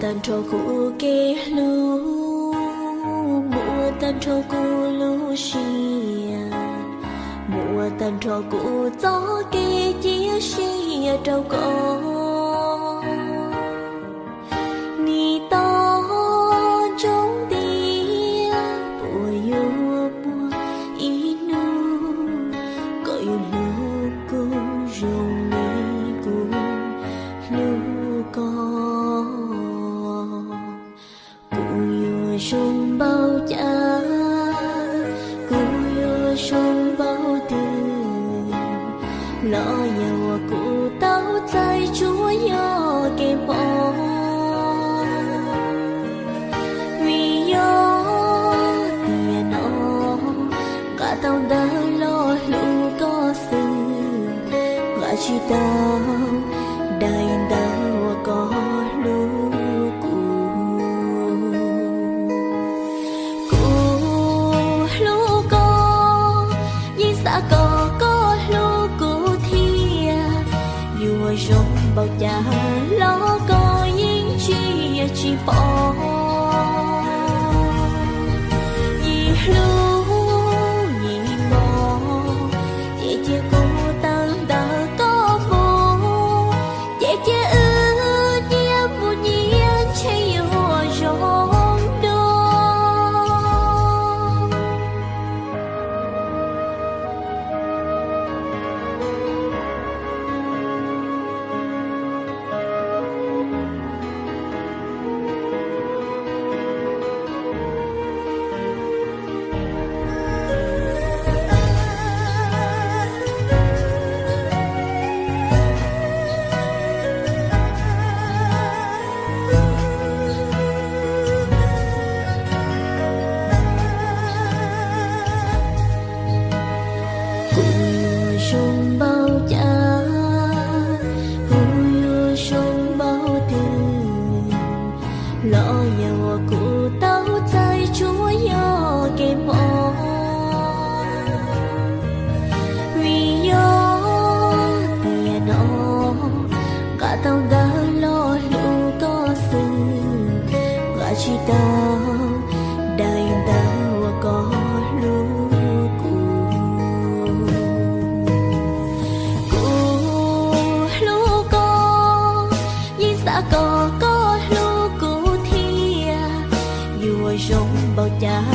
Tag nrho kuv kev hlub, muaj tag nrho kuv lub siab, muaj tag nrho kuv txoj kev cia siab rau koj. Nim toj ntsoov tias puas yuav muaj ib hnub koj yuav hlub kuv zoo li kuv hlub koj. Kuv yuav zoo npaum cas, kuv yuav zoo npaum twg, los yog uas kuv tau txais tsuas yog kev pom. Vim yog tiam no nqa tau ntawv los hlub koj xwb, nqa tsis tau daim ntawv uas koj hlub kuv. Kuv hlub koj, yeej xav kom koj hlub kuv thiab. Yuav zoo npaum cas los koj yeej tsis, tsis pom. Yim hlub yim mos, ces cia kuv tawm ntawm koj mus, ces cia wb nyias mus nyias ntshe yuav zoo dua. Kuv yuav zoo npaum cas, kuv yuav zoo npaum twg, los yog uas kuv tau txais tsuas yog kev pom. Vim yog tiam no nqa tau ntawv los hlub koj xwb, nqa tsis tau daim ntawv uas koj hlub kuv. Kuv hlub koj, yeej xav kom koj hlub kuv thiab. Yuav zoo npaum cas